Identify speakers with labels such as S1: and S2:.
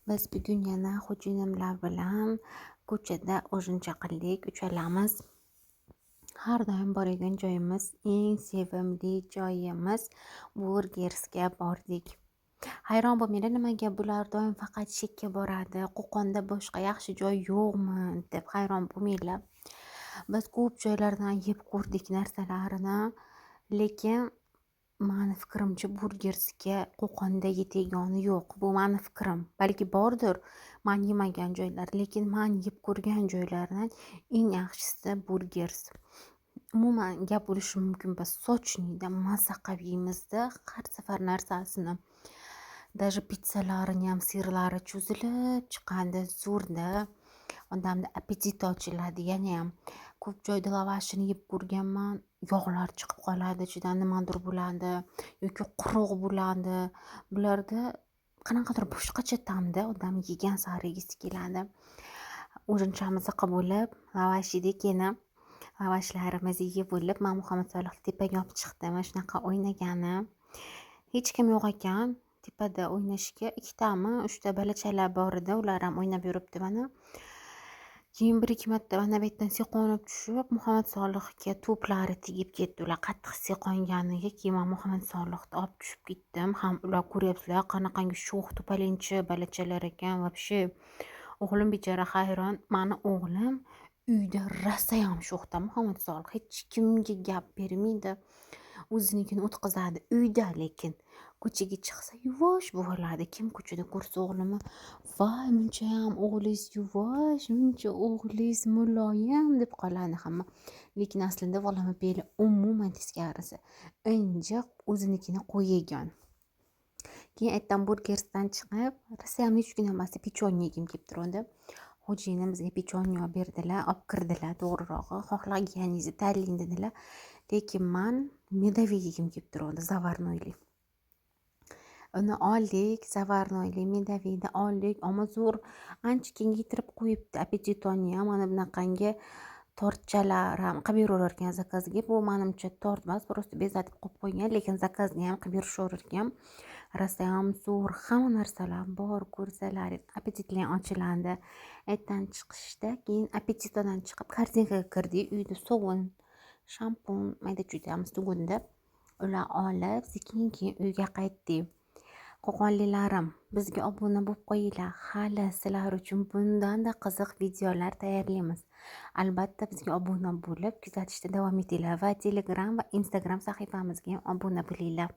S1: Biz bugun yana xo'jayinimlar bilan ko'chada ужин chaqirdik uchalamiz. Har doim boradigan joyimiz, eng sevimli joyimiz Burgersga bordik. Hayron bo'lmanglar, nimaga bular doim faqat shekka boradi, Qo'qonda boshqa yaxshi joy yo'qmi deb hayron bo'lmanglar. Biz ko'p joylardan yeb ko'rdik narsalarini, lekin mani fikrimcha, Burgersga Qo'qonda yetegani yo'q. Bu mani fikrim. Balki bordir man yemagan joylar, lekin man yeb ko'rgan joylardan eng yaxshisi Burgers. Umuman gap bo'lishi mumkin emas. Сочный da maza qilib yeymizda har safar narsasini. Даже pitssalarini ham сыр lari cho'zilib chiqadi, zo'rda. Odamda appetiti ochiladi yanayam. Ko'p joyda lavashini yeb ko'rganman, yog'lar chiqib qoladi, ichidan nimadir bo'ladi yoki quruq bo'ladi. Bularda qanaqadir boshqacha ta'mda, odam yegan sari yegisi keladi. Ужин chamizni qilib bo'lib, lavash yedik yana. Lavashlarimizni yeb bo'lib, man Muhammad Solihni tepaga olib chiqdim. Mana shunaqa o'ynagani. Hech kim yo'q ekan tepada o'ynashga. Ikkitami, uchta bolachalar bor edi, ular ham o'ynab yuribdi mana. Keyin bir ikki marta mana bu yerdan siyqonib tushib, Muhammad Solihga to'plari tegib ketdi. Ular qattiq siyqonganiga keyin man Muhammad Solihni olib tushib ketdim. Ham ular, ko'ryapsizlar, qanaqangi sho'x, to'palinchi bolachalar ekan вообще. O'g'lim bechora hayron. Mani o'g'lim uyda rosayam sho'xda Muhammad Solih. Hech kimga gap bermaydi. O'zinikini o'tkazadi uyda, lekin ko'chaga chiqsa, yuvosh bo'ladi. Kim ko'chada ko'rsa o'g'limni: "Voy, munchayam o'g'lingiz yuvosh, muncha o'g'lingiz muloyim", deb qoladi hamma. Lekin aslida bolamni fe'li umuman teskarisi. Injiq, o'zinikini qo'ygan. Keyin ertaman Burgersdan chiqib, rosayam necha kun emas, pechenye yegim kelib turuvdi. Xo'jayinim bizga pechenye olib berdilar, olib kirdilar to'g'rirog'i. "Xohlaganingizni tanlang", dedilar. Lekin man медовик yegim kelib turuvdi, заварной li. Uni oldik, заварной li медовик ni oldik. Ammo zo'r, ancha kengaytirib qo'yibdi. Appetitoni ham mana bunaqangi tortchalar ham qilib beraverar ekan заказ ga. Bu, manimcha, tort emas, просто bezatib qo'yib qo'ygan, lekin заказ ni ham qilib berishaverar ekan. Rosayam zo'r, hamma narsalar bor, ko'rsalaringiz appetitlar ochiladi. Ertaman chiqishda keyin Appetitodan chiqib, Korzinkaga kirdik. Uyda sovun, shampun, mayda-chuydamiz tugunda. Ular olib, sekin keyin uyga qaytdik. Qo'qonlilarim, bizga obuna bo'lib qo'yinglar. Hali sizlar uchun bundanda qiziq videolar tayyorlaymiz. Albatta, bizga obuna bo'lib, kuzatishda davom etinglar va Telegram va Instagram sahifamizga ham obuna bo'linglar.